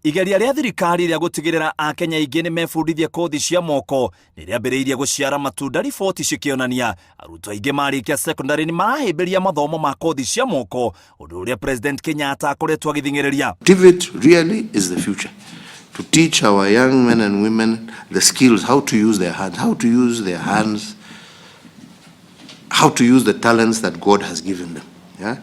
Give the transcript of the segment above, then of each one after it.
Igeria rĩa thirikari rĩa gũtigĩrĩra Akenya aingĩ nĩ mebundithia kothi cia moko nĩ rĩambĩrĩirie gũciara matunda, riboti cikĩonania arutwo aingĩ marĩkia secondary nĩ marahĩmbĩria mathomo ma kothi cia moko, ũndũ ũrĩa President Kenyatta akoretwo agĩthing'ĩrĩria. TVET really is the future. To teach our young men and women the skills, how to use their hands, how to use their hands, how to use the talents that God has given them. Yeah?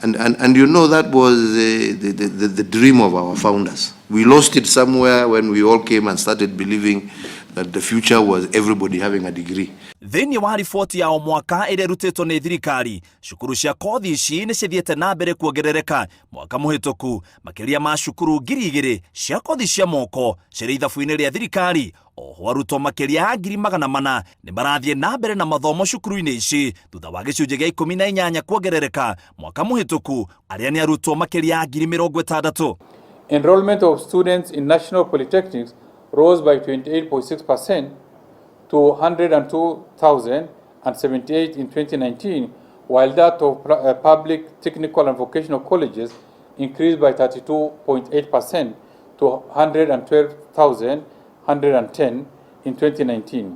And you know that was the dream of our founders. We lost it somewhere when we all came and started believing that the future was everybody having a degree. Thĩinĩ wa riboti ya o mwaka ĩrĩa ĩrutĩtwo nĩ thirikari, cukuru cia kothi ici nĩ cithiĩte na mbere kuongerereka. Mwaka mũhĩtũku, makĩria ma cukuru 2000 cia kothi cia moko cirĩ ithabu-inĩ rĩa thirikari. Oho arutwo makĩria ya 400,000 nĩ marathiĩ na mbere na mathomo cukuru-inĩ ici, thutha wa gĩcunjĩ gĩa 18 kuongerereka mwaka mũhĩtũku, arĩa nĩ arutwo makĩria ya 60,000. Enrollment of students in national polytechnics rose by 28.6% to 102,078 in 2019, while that of public technical and vocational colleges increased by 32.8% to 112,110 in 2019.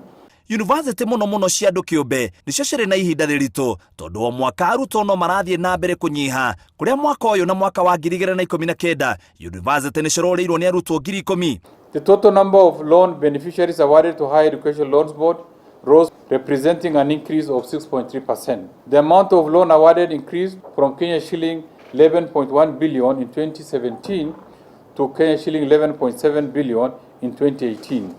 Yunivasĩtĩ, mũno mũno cia andũ kĩũmbe, nĩcio cirĩ na ihinda rĩritũ, tondũ o mwaka arutwo no marathiĩ na mbere kũnyiha, kũrĩa mwaka ũyũ na mwaka wa 2019 yunivasĩtĩ nĩ cirorĩirwo nĩ arutwo 10,000. The total number of loan beneficiaries awarded to Higher Education Loans Board rose, representing an increase of 6.3%. The amount of loan awarded increased from Kenya shilling 11.1 billion in 2017 to Kenya shilling 11.7 billion in 2018.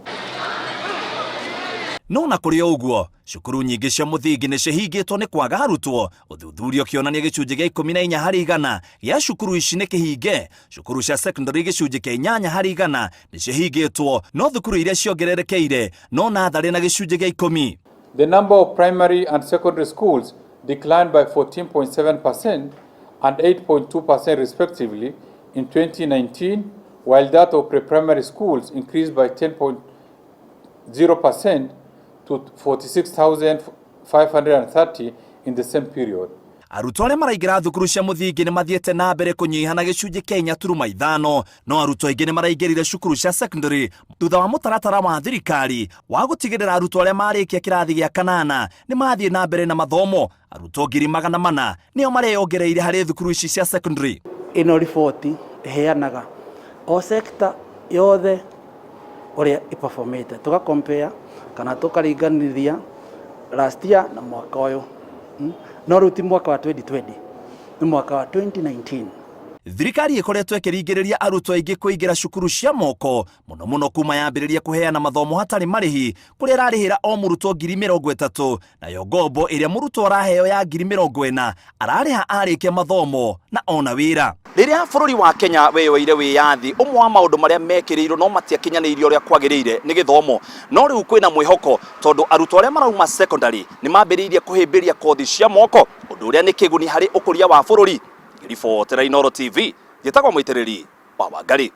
No na kũrĩ o ũguo, cukuru nyingĩ cia mũthingi nĩ cihingĩtwo nĩ kwaga arutwo, ũthuthuria ũkĩonania gĩcunjĩ gĩa 14% gĩa cukuru ici nĩ kĩhinge. Cukuru cia secondary, gĩcunjĩ kĩa 8% nĩ cihingĩtwo, no thukuru iria ciongererekeire no natharĩ na gĩcunjĩ gĩa 10. The number of primary and secondary schools declined by 14.7% and 8.2% respectively in 2019, while that of pre-primary schools increased by 10.0% to 46,530 in the same period. Arutwo arĩa maraingĩra thukuru cia mũthingi nĩ mathiĩte na mbere kũnyiha na gĩcunjĩ kĩa 4.5, no arutwo aingĩ nĩ maraingĩrire cukuru cia secondary thutha wa mũtaratara wa thirikari wa gũtigĩrĩra arutwo arĩa marĩkia kĩrathi gĩa kanana nĩ mathiĩ na mbere na mathomo. Arutwo 400,000 nĩo mareyongereire harĩ thukuru ici cia secondary. Ĩno riboti ĩheanaga o sector yothe ũrĩa ĩperformĩte, tũga compare kana tũkaringanithia last year na mwaka ũyũ. No rĩu ti mwaka wa 2020, nĩ mwaka wa 2019. Thirikari ĩkoretwo ĩkĩringĩrĩria arutwo aingĩ kũingĩra cukuru cia moko, mũno mũno kuma yambĩrĩria kũheana mathomo hatarĩ marĩhi, kũrĩa ĩrarĩhĩra o mũrutwo 30,000, nayo ngombo ĩrĩa mũrutwo araheo ya 40,000 ararĩha arĩkia mathomo na ona wĩra. Rĩrĩa bũrũri wa Kenya weyoeire wĩyathi, ũmwe wa maũndũ marĩa mekĩrĩirwo no matiakinyanĩirio ũrĩa kwagĩrĩire nĩ gĩthomo. No rĩu kwĩna mwĩhoko, tondũ arutwo arĩa marauma secondary nĩ mambĩrĩirie kũhĩmbĩria kothi cia moko, ũndũ ũrĩa nĩ kĩguni harĩ ũkũria wa bũrũri. Ngĩribotera Inooro TV, njĩtagwo Mũitĩrĩri wa Wangari.